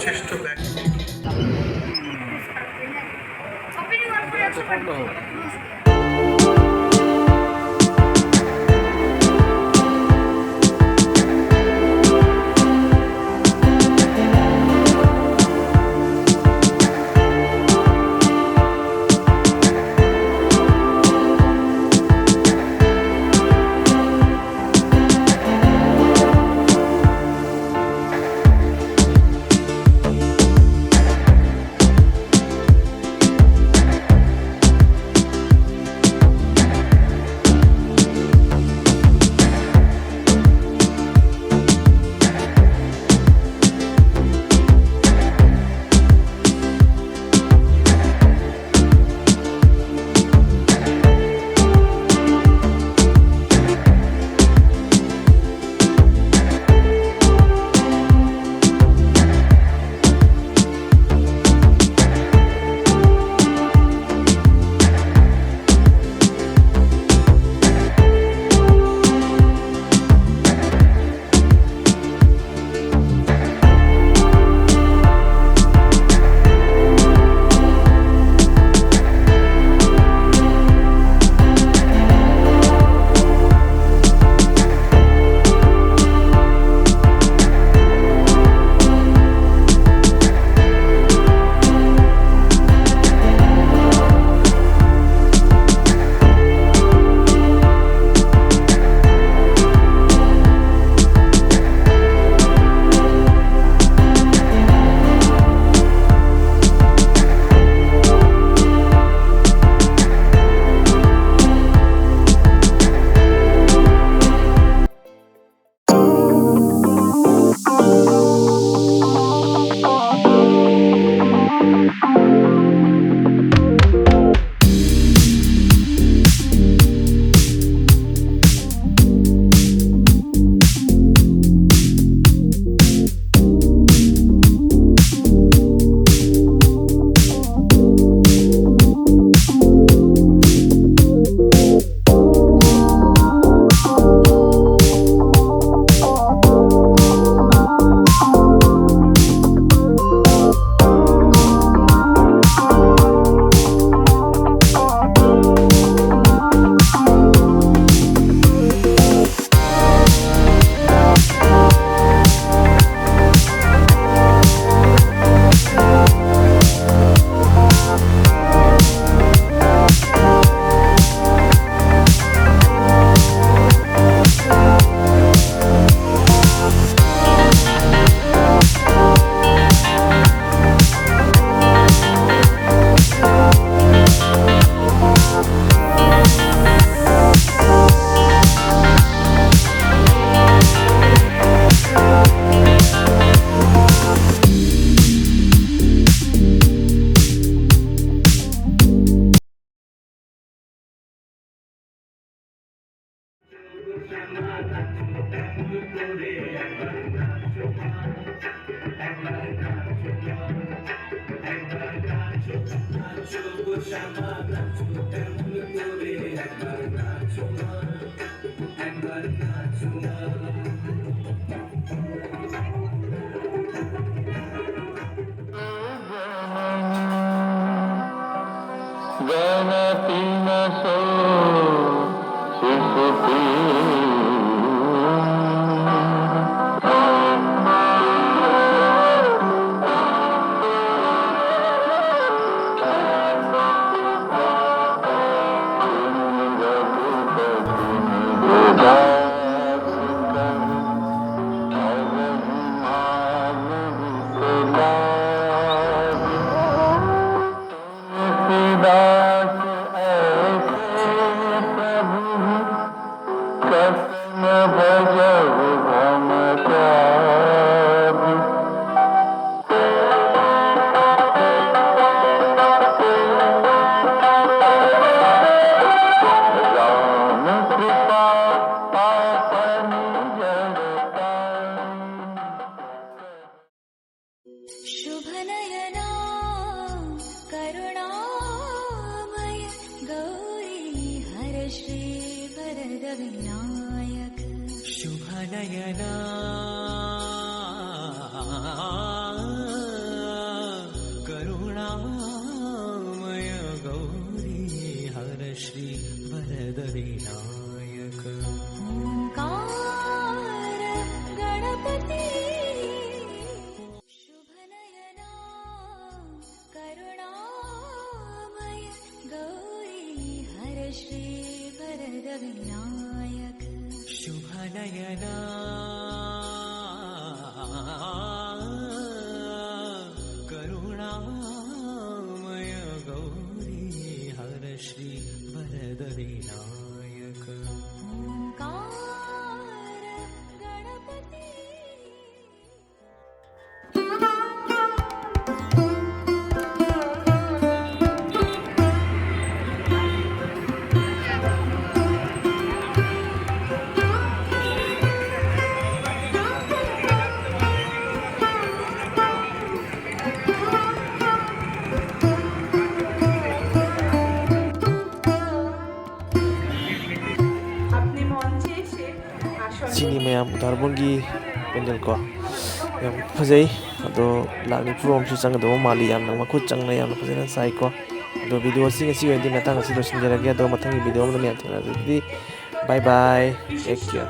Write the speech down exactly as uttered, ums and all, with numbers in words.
Just to back. शुभनयना करुणामय गौरी हर श्री वरद विनायक। शुभनयना करुणामय गौरी हर श्री वरद विनायक। ओंकार गणपती। शुभनयना करुणामय गौरी हर श्री वरद विनायक। शुभनयना करुणामय गौरी हर श्री वरद विनायक। ओंकार गणपती। ꯁꯤꯅꯤ ꯃꯌꯥꯝ ꯎꯗꯥꯔꯕꯣꯟꯒꯤ ꯄꯦꯟꯗꯦꯜ ꯀꯣ, ꯌꯥꯝ ꯐꯖꯩ꯫ ꯑꯗꯣ ꯂꯥꯛ ꯅꯤꯐꯨꯔꯣꯝꯁꯨ ꯆꯪꯒꯗꯧꯕ ꯃꯥꯜꯂꯤ꯫ ꯌꯥꯝꯅ ꯃꯈꯨꯠ ꯆꯪꯅ ꯌꯥꯝꯅ ꯐꯖꯅ ꯁꯥꯏꯀꯣ꯫ ꯑꯗꯣ ꯚꯤꯗꯤꯑꯣꯁꯤ ꯉꯁꯤ ꯑꯣꯏꯅꯗꯤ ꯃꯇꯥꯡ ꯑꯁꯤ ꯂꯣꯏꯁꯤꯟꯖꯔꯒꯦ꯫ ꯑꯗꯣ ꯃꯊꯪꯒꯤ ꯚꯤꯗꯤꯑꯣ ꯑꯃꯗ ꯃꯌꯥꯝ ꯊꯦꯡꯅꯔꯁꯤ꯫ ꯑꯗꯨꯗꯤ bye bye, take care꯫